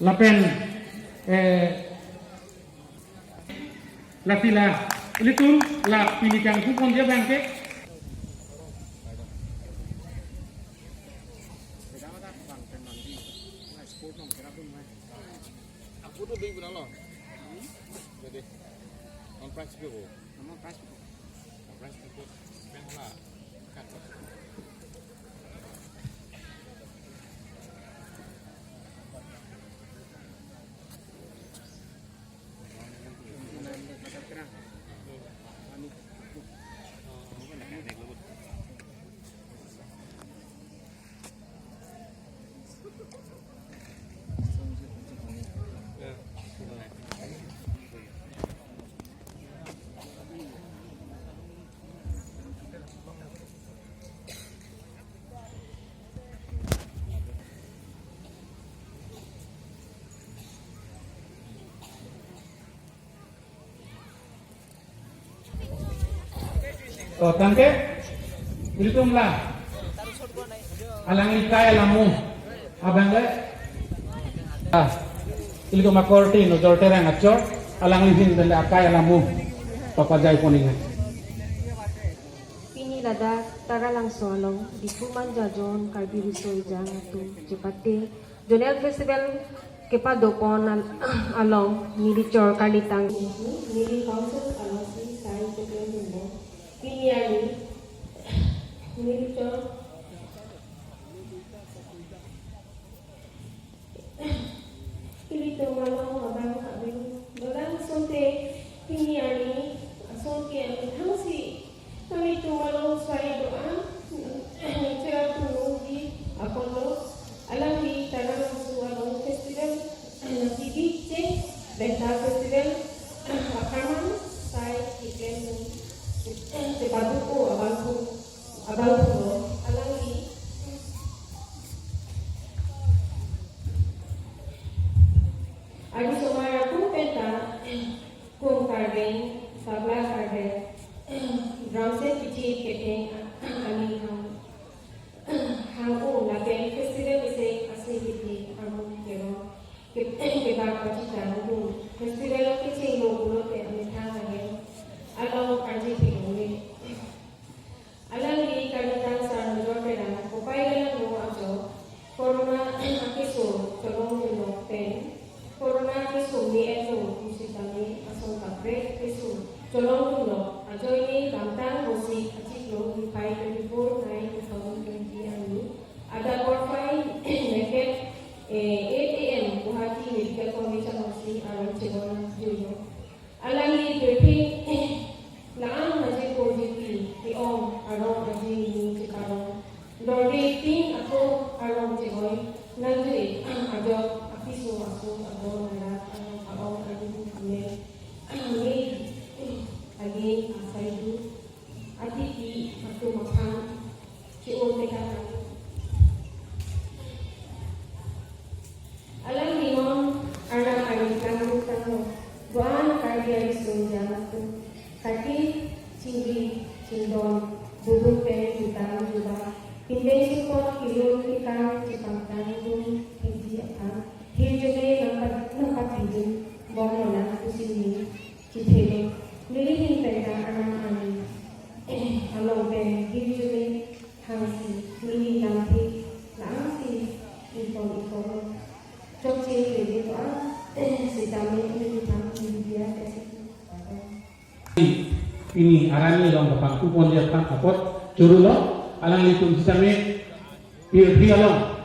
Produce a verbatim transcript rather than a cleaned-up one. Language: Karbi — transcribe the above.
Lapen, eh, la pila, ilitum la pini kangpu ponji abang ke. Aku tuh beli berapa? Jadi, on price berapa? Namun price berapa? On price berapa? Spend lah. Kan. To, tangte, ilitum la alangli akai alamu abang le. Ah, ilitum akorte Nojor Terang achor, alangli ahin pen le akai alamu papajai pon-ik nang. Pini ladak Taralangso along Diphu Manja Zone Karbi Riso Ejang atum chepate Zonal Festival kepadopon al-, along neli chor karlitang. Neli council alongsi sai keklem dunlo. Pini arni neli chor ilitum along abang abang dolang asonte pini arni asonte amethangsi nelitum along sai do-an chera tunungji apotlo. Alangli Taralangso along festival kibikche benta festival akaman sai keklem kepaduko abangphu abangphulo. Alangli arisomar atum penta kum kardeng, tabla kardeng, drum set kithi ketheng aning hang, hang-o lapen festival isi asi kithi amu kero ke-, kebak pachethang dun. Festival kechenglo pulote amethang ahem along arjiphi longle. Alangli karlitang sar Nojor Terang kopai galang lo ajo Corona akeso cholongdunlo pen Corona akeso me-etlo pusitame ason kaprek keso cholongdunlo ajoine damtang Rosik achiklo niphai twenty-four nine two thousand twenty arni adap porphai neket, eh, eight A M Guwahati Medical College alongsi arong chebon juilo. Alangli dopik, eh, la-an ajirpo jirpi ke-ong arong aji ni cheparong. Dorde tin ako arong chegoi, nangji ajok apiso aso abo narak arong a-ong aji ni amen. Amen. Again, asai du. Atiki atum aphan ke-o tekang. Alangli non arnam ari tanglo tanglo. Do-an Karbi ariso ejang atum kaki chingri chingdon duduk pen jutang juba. Pindeng sukot kilun kikang chipangtang dun hiji aphan. Hirjume nangpat nangpat hijum bom nonang pusi ni. Chithelo, neli ahin pen ta arnam ani, eh, along pen hirjume hangsi, neli lamthe, la-ansi, ingkon ingkon. Chokche lebe to-an, eh, sitame neli tham neli biya kasi. Pini arani along kapangku ponji aphan apot chorolo, alanglitum sitame, pirpi along.